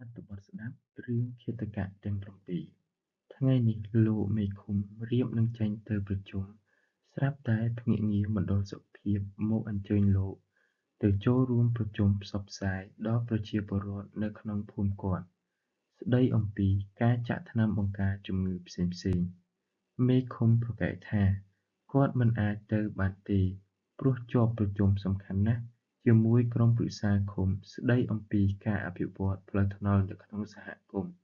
ត្ថបទស្ដាប់រឿងឃាតកៈទាំង7ថ្ងៃនេះលោកមេឃុំរៀបនឹងចេញទៅប្រជុំស្រាប់តែភ្នាក់ងារមណ្ឌលសុខភាពមកអញ្ជើញលោកទៅចូលរួមប្រជុំផ្សព្វផ្សាយដល់ប្រជាពលរដ្ឋនៅក្នុងភូមិគាត់ស្ដីអំពីការចាក់ថ្នាំបង្ការជំងឺផ្សេងៗមេឃុំប្រកែកថាគាត់មិនអាចទៅបានទេព្រោះជាប់ប្រជុំសំខាន់ណាស់ជាមួយក្រុមប្រឹក្សាឃុំស្ដីអំពីការអភិវឌ្ឍផ្លូវថ្នល់នៅក្នុងសហគមន៍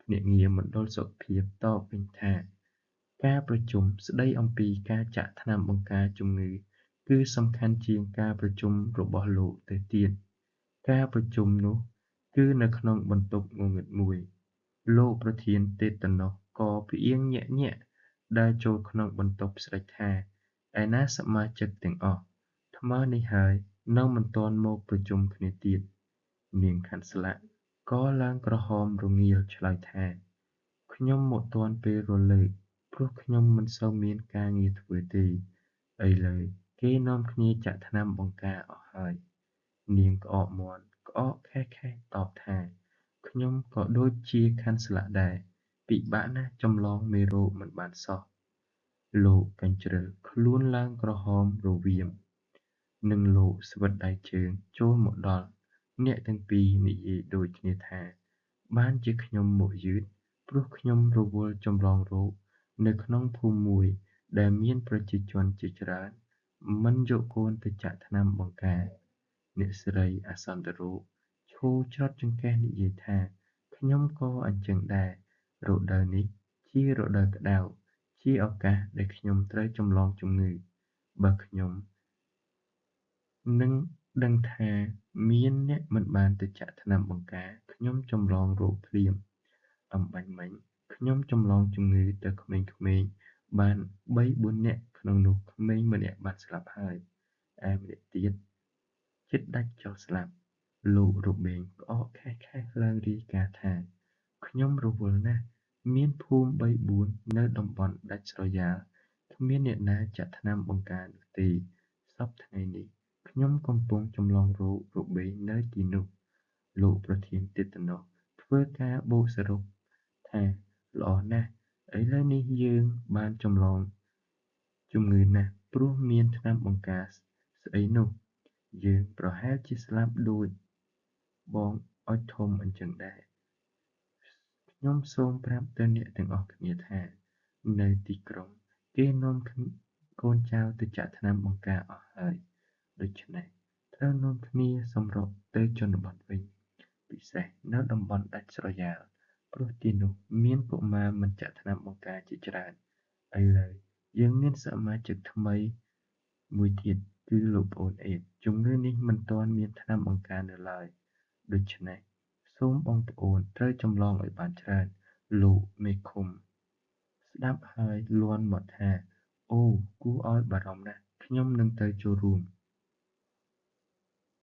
ភ្នាក់ងារមណ្ឌលសុខភាពតបវិញថាការប្រជុំស្ដីអំពីការចាក់ថ្នាំបង្ការជំងឺគឺសំខាន់ជាងការប្រជុំរបស់លោកទៅទៀតការប្រជុំនោះគឺនៅក្នុងបន្ទប់ងងឹតមួយលោកប្រធានទេតាណូសក៏ផ្អៀងញាក់ៗដើរចូលក្នុងបន្ទប់ស្រែកថាឯណាសមាជិកទាំងអស់ថ្មនេះហើយនៅមិនទាន់មកប្រជុំគ្នាទៀតនាងខាន់ស្លាក់ក៏ឡើងក្រហមរងាលឆ្លើយថាខ្ញុំមកទាន់ពេលរលើកព្រោះខ្ញុំមិនសូវមានការងារធ្វើទេឥឡូវគេនាំគ្នាចាក់ថ្នាំបង្ការអស់ហើយនាងក្អកមាន់ក្អកខេះៗតបថាខ្ញុំក៏ដូចជាខាន់ស្លាក់ដែរពិបាកណាស់ចម្លងមេរោគមិនបានសោះលោកកញ្ជ្រិលខ្លួនឡើងក្រហមរវៀមនិងលោកស្វិតដៃជើងចូលមកដល់អ្នកទាំងពីរនិយាយដូចគ្នាថាបានជាខ្ញុំមកយឺតព្រោះខ្ញុំរវល់ចម្លងរោគនៅក្នុងភូមិមួយដែលមានប្រជាជនជាច្រើនមិនយកកូនទៅចាក់ថ្នាំបង្ការអ្នកស្រីអាសន្នរោគឈរច្រត់ចង្កេះនិយាយថាខ្ញុំក៏អញ្ចឹងដែររដូវនេះជារដូវក្តៅជាឱកាសដែលខ្ញុំត្រូវចម្លងជំងឺបើខ្ញុំនឹងដឹងថាមានអ្នកមិនបានទៅចាក់ថ្នាំបង្ការខ្ញុំចម្លងរោគភ្លាមអំបាញ់មិញខ្ញុំចម្លងជំងឺទៅក្មេងៗបាន3-4នាក់ក្នុងនោះក្មេងម្នាក់បានស្លាប់ហើយឯម្នាក់ទៀតជិតដាច់ចោលស្លាប់លោករបែងក្អកខេះៗឡើងរាយការណ៍ថាខ្ញុំរវល់ណាស់មានភូមិ3-4នៅតំបន់ដាច់ស្រយាលគ្មានអ្នកណាចាក់ថ្នាំបង្ការនោះទេសព្វថ្ងៃនេះខ្ញុំកំពុងចម្លងរោគរបេងនៅទីនោះលោកប្រធានទេតាណូសធ្វើការបូកសរុបថាល្អណាស់ឥឡូវនេះយើងបានចម្លងជំងឺណាស់ព្រោះមានថ្នាំបង្ការស្អីនោះយើងប្រហែលជាស្លាប់ដូចបងអុចធំអញ្ចឹងដែរខ្ញុំសូមប្រាប់ទៅអ្នកទាំងអស់គ្នាថានៅទីក្រុងគេនាំកូនចៅទៅចាក់ថ្នាំបង្ការអស់ហើយដូច្នេះត្រូវនាំគ្នាសម្រុកទៅជនបទវិញពិសេសនៅតំបន់ដាច់ស្រយាលព្រោះទីនោះមានកុមារមិនចាក់ថ្នាំបង្ការជាច្រើនឥឡូវយើងមានសមាជិកថ្មីមួយទៀតគឺលោកប្អូនអេតជំងឺនេះមិនទាន់មានថ្នាំបង្ការនៅឡើយដូច្នេះសូមបងប្អូនត្រូវចម្លងឲ្យបានច្រើនលោកមេឃុំស្ដាប់ហើយលាន់មាត់ថាអូគួរឲ្យបារម្ភណាស់ខ្ញុំនឹងទៅចូលរួម។